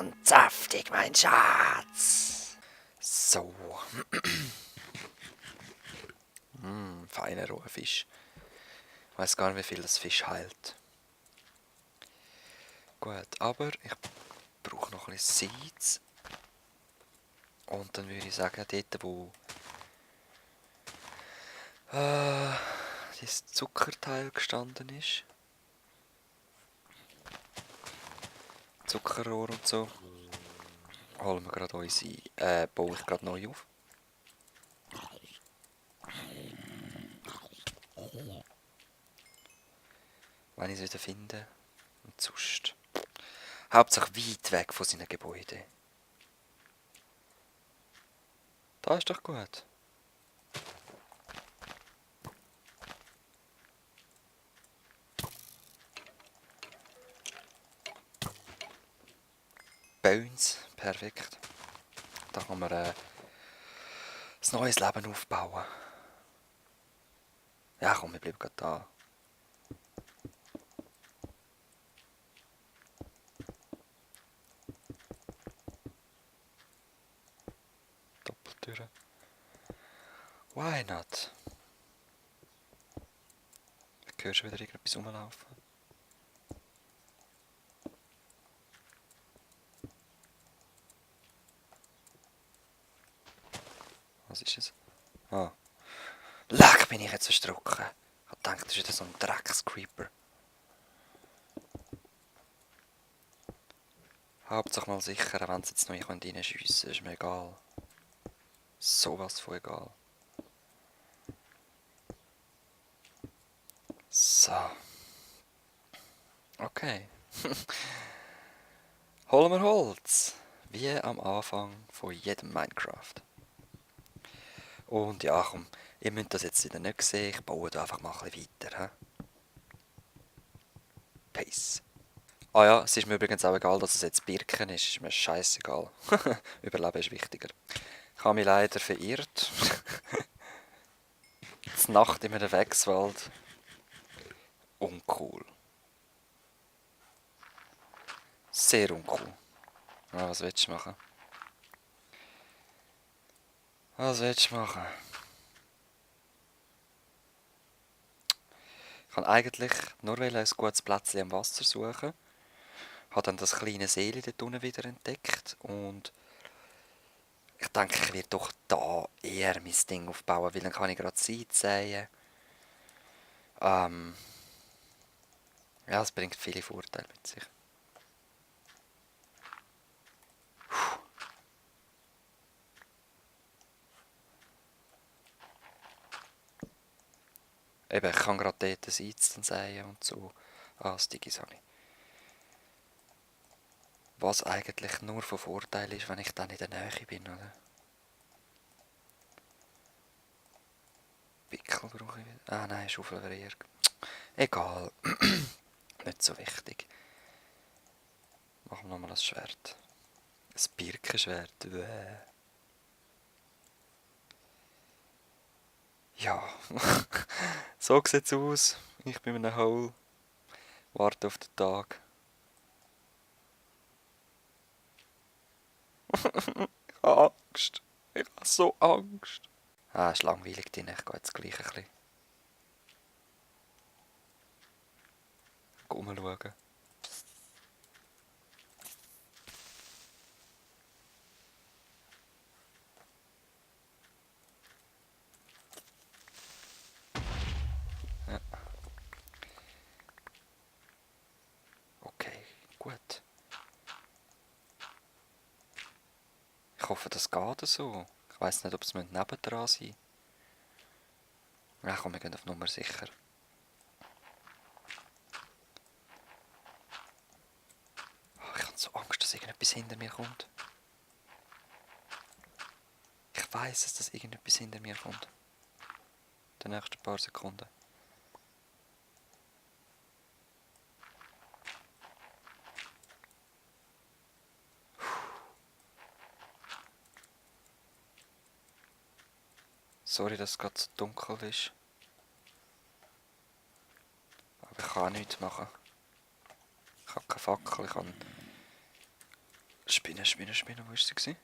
und saftig, mein Schatz. So. Feiner roher Fisch. Ich weiß gar nicht, wie viel das Fisch heilt. Gut, aber ich brauche noch ein bisschen Seeds. Und dann würde ich sagen, dort wo das Zuckerteil gestanden ist. Zuckerrohr und so. Holen wir gerade unsere, baue ich gerade neu auf. Wenn ich es wieder finde. Und sonst. Hauptsache weit weg von seinen Gebäuden. Da ist doch gut. Bones, perfekt. Da kann man ein neues Leben aufbauen. Ja komm, wir bleiben gerade da. Doppeltüren. Why not? Ich höre schon wieder irgendetwas rumlaufen. Was ist es? Ah. Leck, bin ich jetzt erschrocken. Ich hab gedacht, das ist wieder so ein Dreckscreeper. Hauptsache mal sicher, wenn sie jetzt noch reinschiessen können, ist mir egal. Sowas von egal. So. Okay. Holen wir Holz. Wie am Anfang von jedem Minecraft. Und ja, komm, ihr müsst das jetzt wieder nicht sehen. Ich baue da einfach mal ein bisschen weiter. He? Peace. Ah ja, es ist mir übrigens auch egal, dass es jetzt Birken ist. Ist mir scheißegal. Überleben ist wichtiger. Ich habe mich leider verirrt. Die Nacht in einem Wechswald. Uncool. Sehr uncool. Ja, was willst du machen? Was willst du machen? Ich kann eigentlich nur ein gutes Plätzchen am Wasser suchen. Habe dann das kleine Seeli dort unten wieder entdeckt. Und ich denke, ich werde doch da eher mein Ding aufbauen, weil dann kann ich gerade Seed säen. Ja, es bringt viele Vorteile mit sich. Eben, ich kann gerade dort Seeds dann säen und so. Ah, Stickies habe ich. Was eigentlich nur von Vorteil ist, wenn ich dann in der Nähe bin, oder? Pickel brauche ich wieder. Ah nein, Schaufel wäre eher. Egal. Nicht so wichtig. Machen wir nochmal ein Schwert. Ein Birkenschwert. Ja. So sieht es aus. Ich bin in einem Hole. Warte auf den Tag. Ich habe Angst. Ich habe so Angst. Ah, es ist langweilig drin. Ich gehe jetzt gleich ein bisschen umschauen. Ja. Okay, gut. Ich hoffe, das geht so. Ich weiss nicht, ob es nebendran sein müssen. Ja, komm, wir gehen auf Nummer sicher. Oh, ich habe so Angst, dass irgendetwas hinter mir kommt. Ich weiss, dass irgendetwas hinter mir kommt. In den nächsten paar Sekunden. Sorry, dass es gerade so dunkel ist. Aber ich kann nichts machen. Ich habe keine Fackel, ich habe Spinne, Spinne, Spinne, wo ist sie gewesen?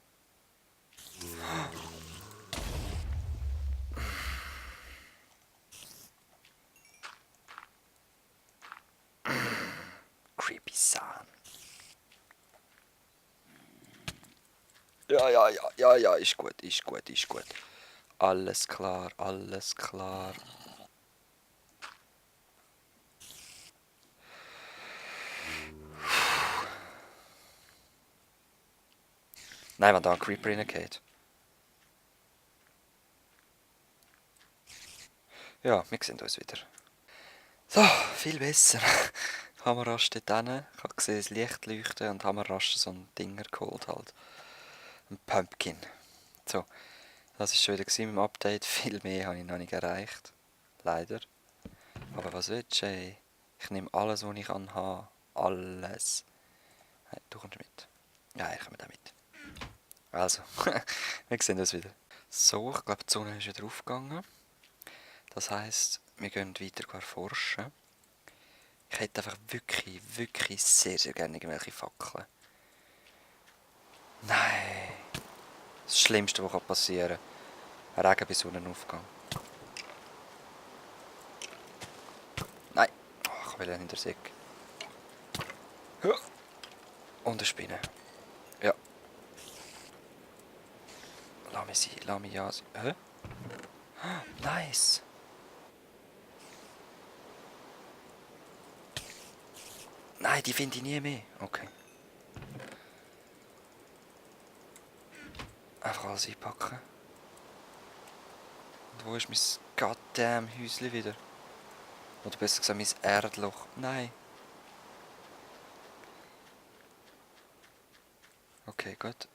Creepy Sound. Ja, ja, ja, ja, ja, ist gut, ist gut, ist gut. Alles klar, alles klar. Nein, wenn da ein Creeper reingeht. Ja, wir sehen uns wieder. So, viel besser. Haben wir rasch dort hin. Ich habe gesehen, das Licht leuchten und haben wir rasch so ein Dinger geholt halt. Ein Pumpkin. So, das war schon wieder mit dem Update. Viel mehr habe ich noch nicht erreicht. Leider. Aber was willst du, ey? Ich nehme alles, was ich kann haben. Alles. Hey, du kommst mit. Ja, ich komme da mit. Also, wir sehen uns wieder. So, ich glaube, die Sonne ist wieder aufgegangen. Das heisst, wir gehen weiter erforschen. Ich hätte einfach wirklich, wirklich sehr, sehr gerne irgendwelche Fackeln. Nein. Das Schlimmste, was passieren kann. Regen bei Sonnenaufgang. Nein. Oh, ich will ja hinter sich. Und eine Spinne. Ja. Lass mich sein, lass mich ja sein. Hä? Nice. Nein, die finde ich nie mehr. Okay. Einfach alles einpacken. Und wo ist mein goddamn Häuschen wieder? Oder besser gesagt, mein Erdloch. Nein. Okay, gut.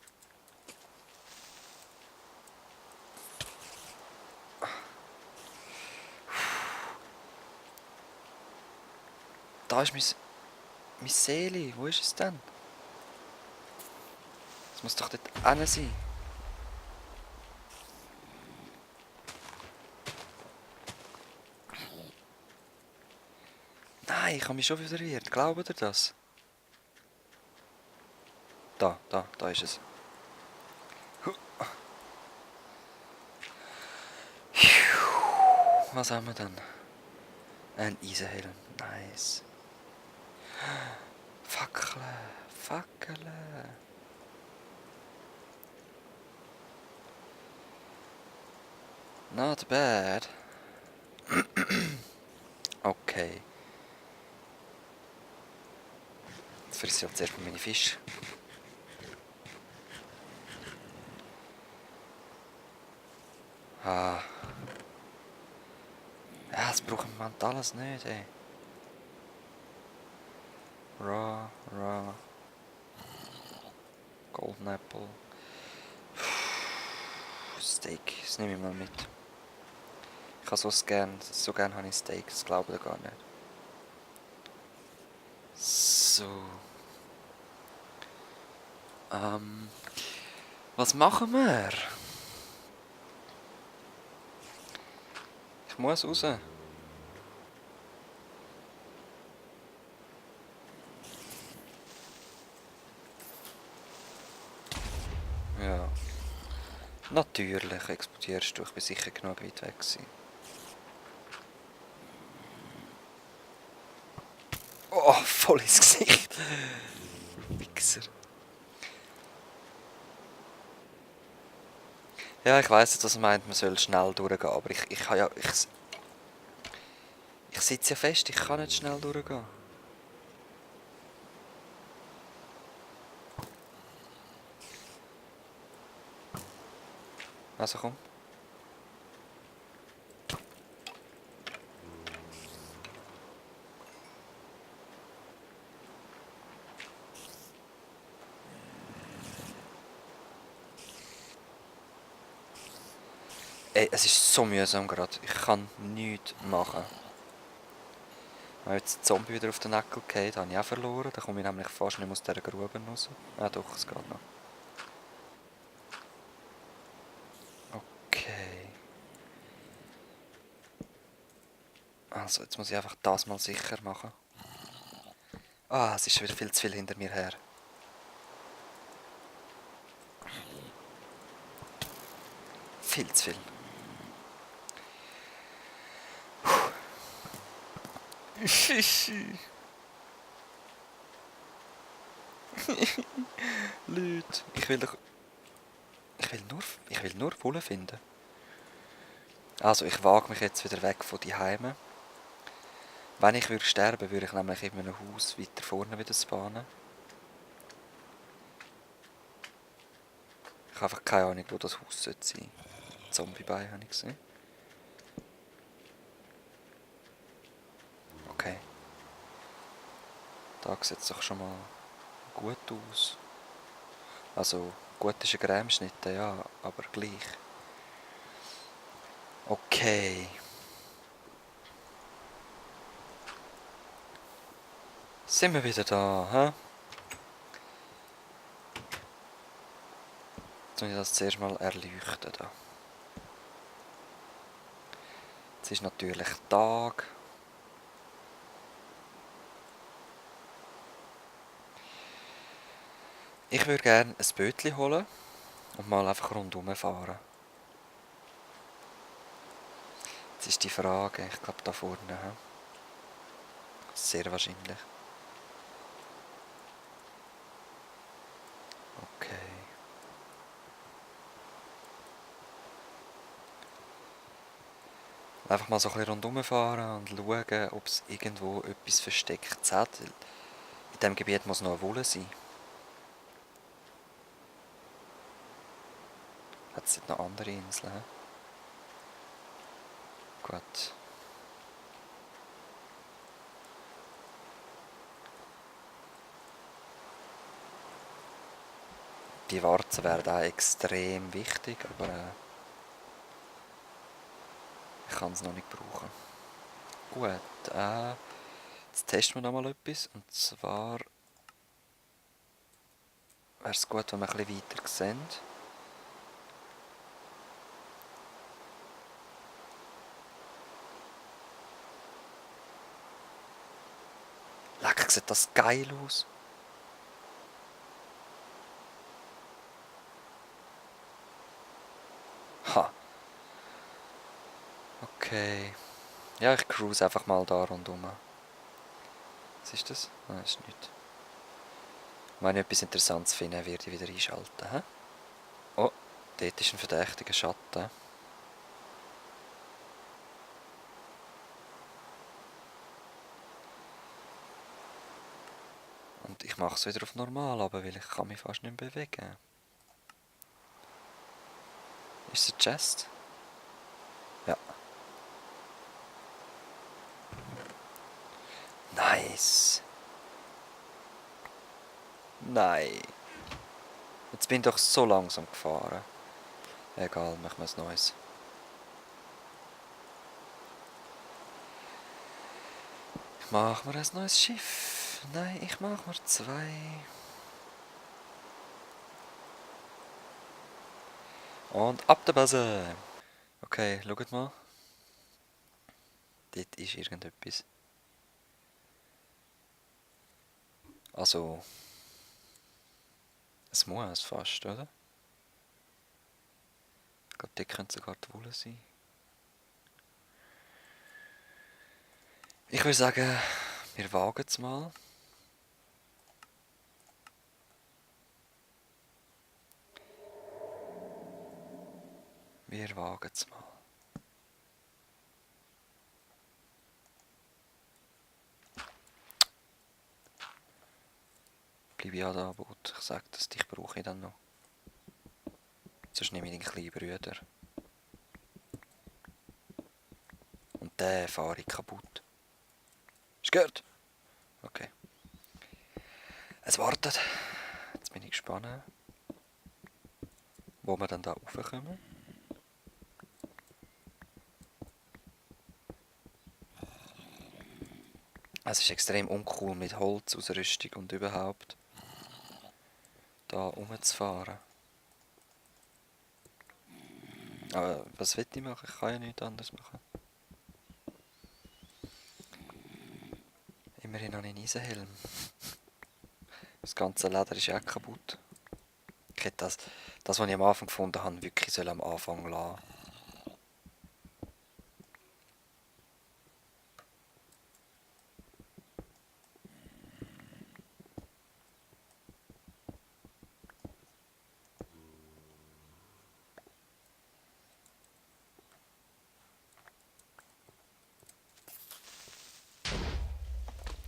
Da ist mein Seele. Wo ist es denn? Es muss doch dort hinten sein. Nein, ich habe mich schon wieder verirrt. Glaubt ihr das? Da ist es. Was haben wir dann? Ein Eisenhelm. Nice. Fackeln. Fackeln. Not bad. Okay. Jetzt frisst ich halt zuerst mal meine Fische. Ah. Ja, das braucht man alles nicht, ey. Raw. Golden Apple. Steak, das nehme ich mal mit. Ich habe so gern habe ich Steak, das glaubt ihr gar nicht. So. Was machen wir? Ich muss raus. Ja. Natürlich explodierst du, ich bin sicher genug weit weg gewesen. Oh, voll ins Gesicht. Wichser. Ja, ich weiss, dass er meint, man soll schnell durchgehen, aber ich kann ja... Ich sitze ja fest, ich kann nicht schnell durchgehen. Also komm. Ey, es ist so mühsam gerade. Ich kann nichts machen. Wenn jetzt der Zombie wieder auf den Neckel geht, habe ich auch verloren. Dann komme ich nämlich fast nicht mehr aus dieser Grube raus. Ah doch, es geht noch. Okay. Also, jetzt muss ich einfach das mal sicher machen. Ah, es ist wieder viel zu viel hinter mir her. Viel zu viel. Leute, ich will nur Bullen finden. Also, ich wage mich jetzt wieder weg von die Heime. Wenn ich würde sterben, würde ich nämlich in einem Haus weiter vorne wieder spawnen. Ich habe einfach keine Ahnung, wo das Haus sein sollte. Zombie-Bei habe ich gesehen. Okay. Da sieht es doch schon mal gut aus. Also, gut ist ein Grämschnitt, ja, aber gleich. Okay. Sind wir wieder da, hä? Jetzt muss ich das zuerst mal erleuchten. Da. Jetzt ist natürlich Tag. Ich würde gerne ein Bötchen holen und mal einfach rundherum fahren. Jetzt ist die Frage, ich glaube da vorne, hä? Sehr wahrscheinlich. Okay. Einfach mal so ein bisschen rundherum fahren und schauen, ob es irgendwo etwas Verstecktes hat. In diesem Gebiet muss noch eine Wolle sein. Hat es noch andere Inseln? He? Gut. Die Warzen werden auch extrem wichtig, aber ich kann es noch nicht brauchen. Gut, jetzt testen wir noch mal etwas. Und zwar wäre es gut, wenn wir ein bisschen weiter sehen. Leck, sieht das geil aus. Ha. Okay. Ja, ich cruise einfach mal da rundherum. Was ist das? Nein, ist nicht. Wenn ich etwas Interessantes finde, werde ich wieder einschalten. He? Oh, dort ist ein verdächtiger Schatten. Und ich mache es wieder auf normal, aber weil ich kann mich fast nicht mehr bewegen. Ist es ein Chest? Ja. Nice. Nein. Jetzt bin ich doch so langsam gefahren. Egal, machen wir es Neues. Ich mache mir ein neues Schiff. Nein, ich mache mir 2. Und ab der Base. Okay, schaut mal. Dort ist irgendetwas. Also, es muss fast, oder? Ich glaube, dort könnte sogar die Wolle sein. Ich würde sagen, wir wagen es mal. Wir wagen es mal. Bleib ja da, Boot. Ich sage das, dich brauche ich dann noch. Sonst nehme ich den kleinen Brüder. Und den fahre ich kaputt. Ist gehört? Okay. Es wartet. Jetzt bin ich gespannt, wo wir dann da raufkommen. Es ist extrem uncool mit Holzausrüstung und überhaupt da rumzufahren. Aber was will ich machen? Ich kann ja nichts anderes machen. Immerhin habe ich einen Eisenhelm. Das ganze Leder ist auch kaputt. Ich hätte das, was ich am Anfang gefunden habe, wirklich soll am Anfang lassen.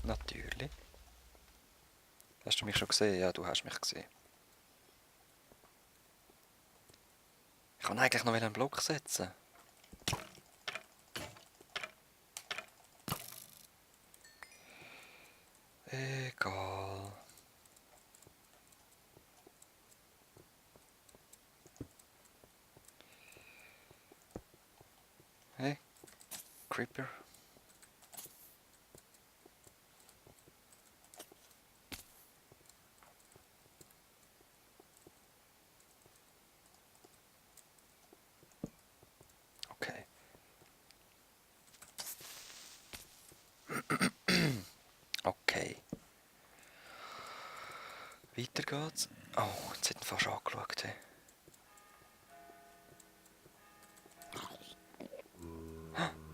Natürlich. Hast du mich schon gesehen? Ja, du hast mich gesehen. Ich kann eigentlich noch wieder einen Block setzen. Egal. Hey, Creeper. Okay. Okay. Weiter geht's. Oh, jetzt hat ihn fast angeschaut. Hey.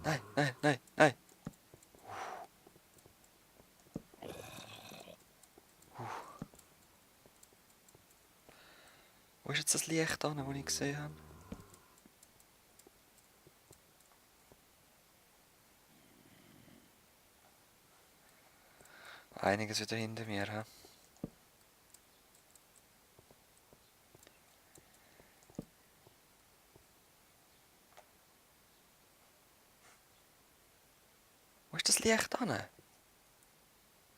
Nein, nein, nein, nein. Wo ist jetzt das Licht an, das ich gesehen habe? Einiges wieder hinter mir. He? Wo ist das Licht an?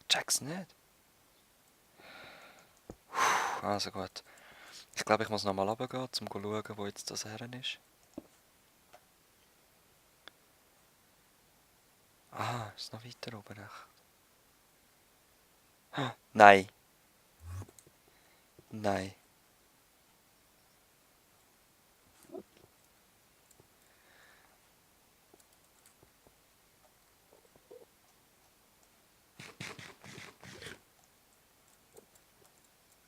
Check's nicht. Also gut. Ich glaube, ich muss nochmal runtergehen, um zu schauen, wo jetzt das her ist. Ah, ist noch weiter oben. Echt. Ah, nein. Nein.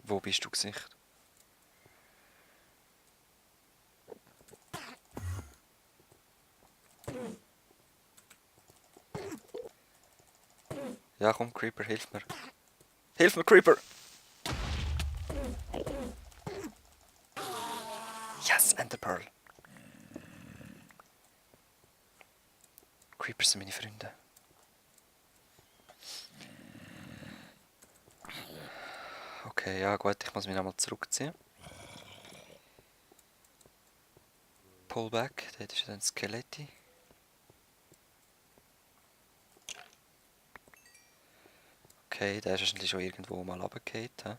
Wo bist du Gesicht? Ja, komm, Creeper, hilf mir. Hilf mir, Creeper! Yes, Enderpearl. Creepers sind meine Freunde. Okay, ja gut, ich muss mich nochmal zurückziehen. Pullback, dort ist ein Skeletti. Okay, der ist wahrscheinlich schon irgendwo mal runtergefallen.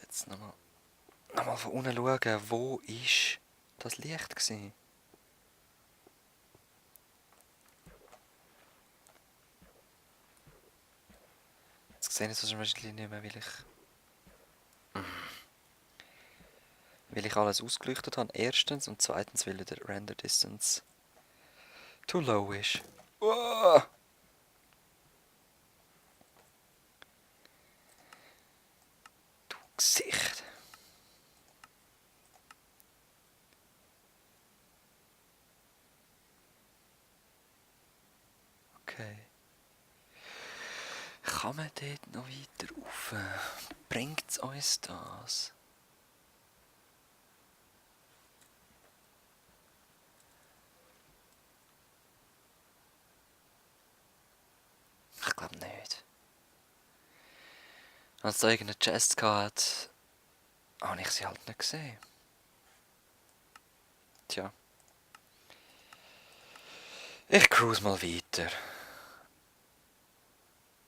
Jetzt nochmal von unten schauen, wo ist das Licht gewesen? Jetzt sehe ich es wahrscheinlich nicht mehr, weil ich alles ausgeleuchtet habe. Erstens und zweitens, weil der Render Distance too low ist. Oh! Du Gesicht. Okay. Kann man dort noch weiter rauf? Bringt es uns das? Ich glaube nicht. Wenn es da irgendeine Chest gehabt, habe ich sie halt nicht gesehen. Tja. Ich cruise mal weiter.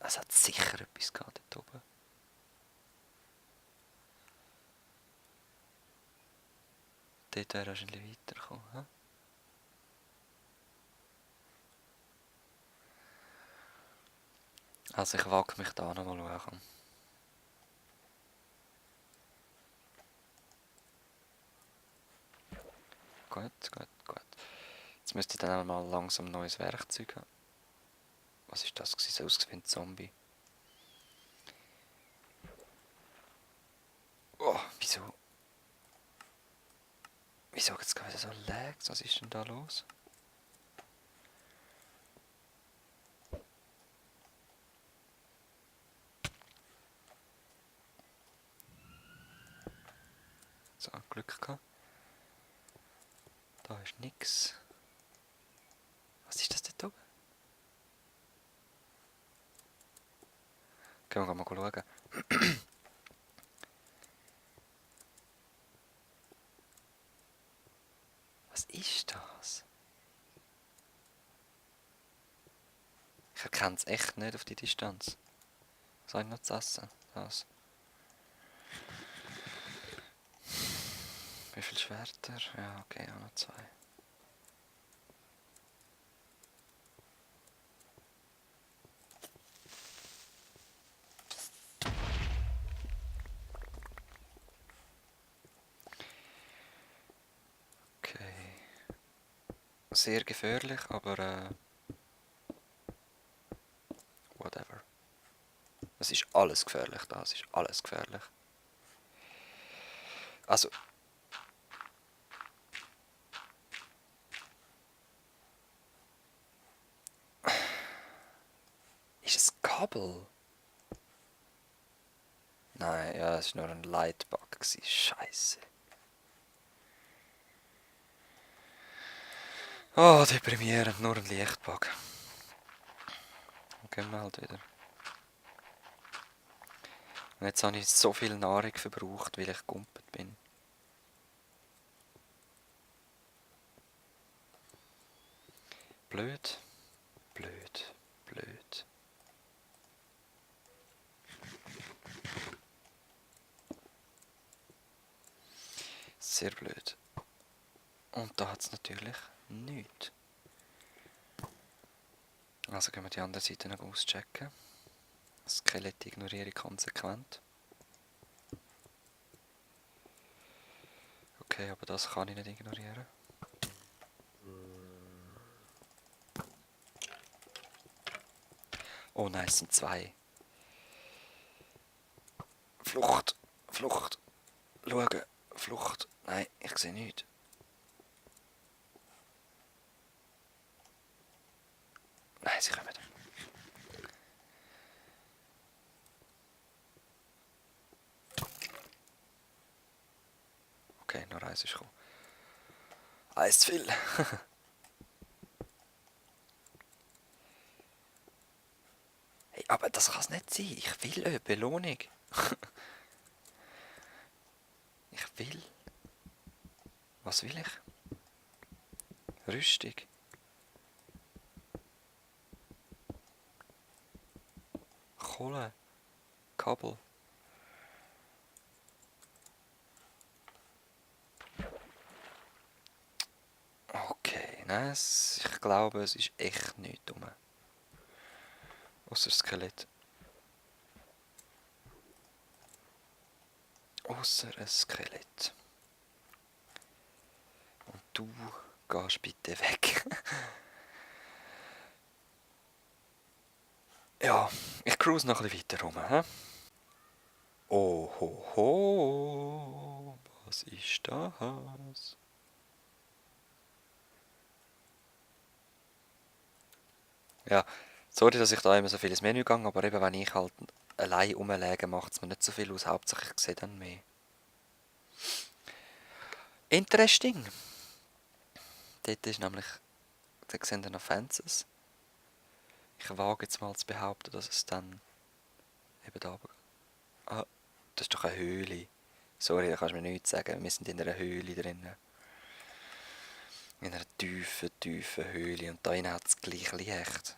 Es hat sicher etwas gehabt dort oben. Dort wäre wahrscheinlich weitergekommen. He? Also ich wage mich da nochmal schauen. Gut, gut, gut. Jetzt müsste ich dann mal langsam ein neues Werkzeug haben. Was ist das? So ausgesehen wie ein Zombie. Wieso jetzt gerade wieder so lags? Was ist denn da los? So, Glück gehabt. Da ist nix. Was ist das dort oben? Gehen wir mal schauen. Was ist das? Ich erkenne es echt nicht auf die Distanz. Was soll ich noch zu essen? Das. Wie viele Schwerter? Ja, okay, auch noch 2. Okay. Sehr gefährlich, aber whatever. Es ist alles gefährlich da, es ist alles gefährlich. Also, ist es Kabel? Nein, ja, es war nur ein Lightbug. Scheiße. Oh, deprimierend, nur ein Lichtbug. Und gehen wir halt wieder. Und jetzt habe ich so viel Nahrung verbraucht, weil ich gegumpelt bin. Blöd, blöd, blöd. Sehr blöd. Und da hat es natürlich nichts. Also gehen wir die andere Seite noch auschecken. Das Skelett ignoriere ich konsequent. Okay, aber das kann ich nicht ignorieren. Oh nein, es sind 2. Flucht, Flucht, schauen, Flucht. Nein, ich sehe nichts. Nein, sie kommen. Okay, noch eins ist gekommen. Eins zu viel. Hey, aber das kann es nicht sein. Ich will eine Belohnung. Ich will. Was will ich? Rüstung. Kohle. Kabel. Okay, nein, ich glaube, es ist echt nichts dumm. Ausser Skelett. Ausser ein Skelett. Und du gehst bitte weg. Ja, ich cruise noch ein bisschen weiter rum. He? Oh ho ho, was ist das? Ja, sorry, dass ich da immer so viel ins Menü gehe, aber eben wenn ich halt allein rumlege, macht es mir nicht so viel aus. Hauptsache ich sehe dann mehr. Interesting. Dort ist nämlich, da sehen wir noch Fences. Ich wage jetzt mal zu behaupten, dass es dann eben da runter geht. Ah, das ist doch eine Höhle. Sorry, da kannst du mir nichts sagen. Wir sind in einer Höhle drin. In einer tiefen, tiefen Höhle. Und da innen hat es gleich Licht.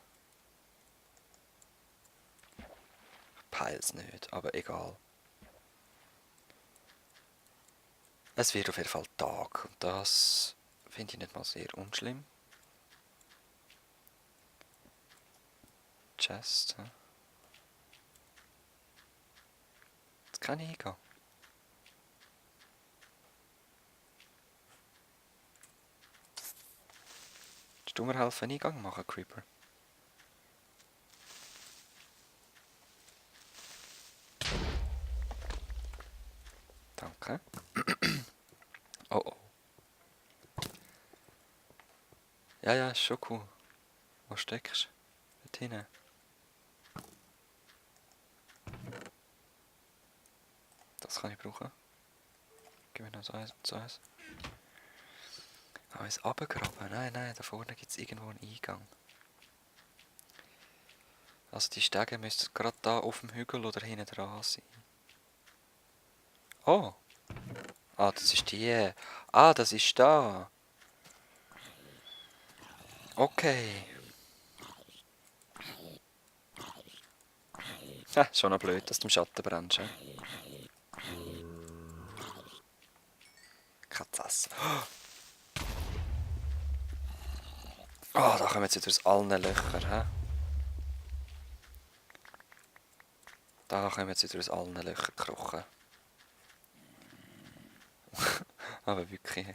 Ich peil's nicht, aber egal. Es wird auf jeden Fall Tag. Und das finde ich nicht mal sehr unschlimm. Chest. Jetzt kann ich hingehen. Willst du mir helfen, einen Eingang machen, Creeper? Danke. Oh oh. Ja, ja, ist schon cool. Wo steckst du? Dort hinten. Das kann ich brauchen. Gib mir noch so eins und so eins. Eins runtergraben? Nein, nein, da vorne gibt es irgendwo einen Eingang. Also die Stege müssten gerade da auf dem Hügel oder hinten dran sein. Oh! Ah, das ist die. Ah, das ist da. Okay. Ha, schon noch blöd, dass du im Schatten brennst. He? Katze. Ah, da kommen sie durch allen Löchern. He? Da kommen sie durch allen Löchern gekrochen. Aber wirklich.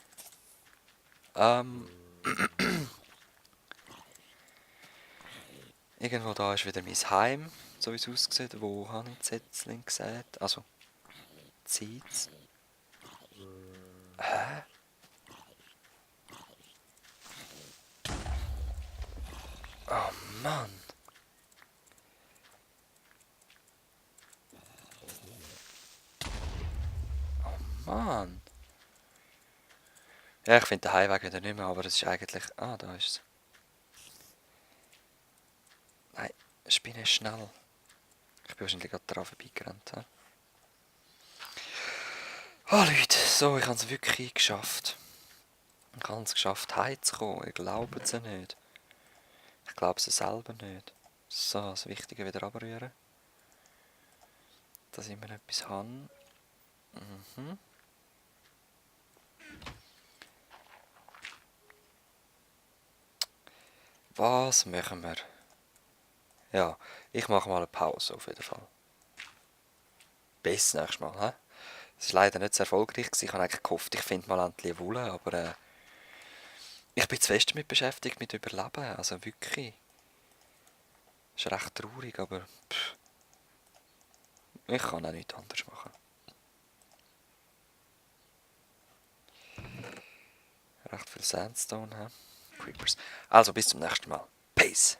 Irgendwo da ist wieder mein Heim, so wie es aussieht. Wo habe ich Setzling gesagt? Also, Zeitz. Hä? Oh Mann. Mann. Ja, ich finde den Heimweg wieder nicht mehr, aber es ist eigentlich... Ah, da ist es. Nein, Spinne schnell. Ich bin wahrscheinlich gerade daran vorbeigerannt. He? Oh Leute, so, ich habe es wirklich geschafft. Ich habe es geschafft, heimzukommen. Ich glaube es nicht. Ich glaube es selber nicht. So, das Wichtige wieder abrühren. Dass ich mir etwas habe. Mhm. Was machen wir? Ja, ich mache mal eine Pause auf jeden Fall. Bis nächstes Mal. He? Es war leider nicht so erfolgreich. Ich habe eigentlich gehofft, ich finde mal endlich eine Wolle, aber ich bin zu fest damit beschäftigt, mit Überleben. Also wirklich. Ist recht traurig, aber ich kann auch nichts anderes machen. Recht viel Sandstone haben. Creepers. Also bis zum nächsten Mal. Peace!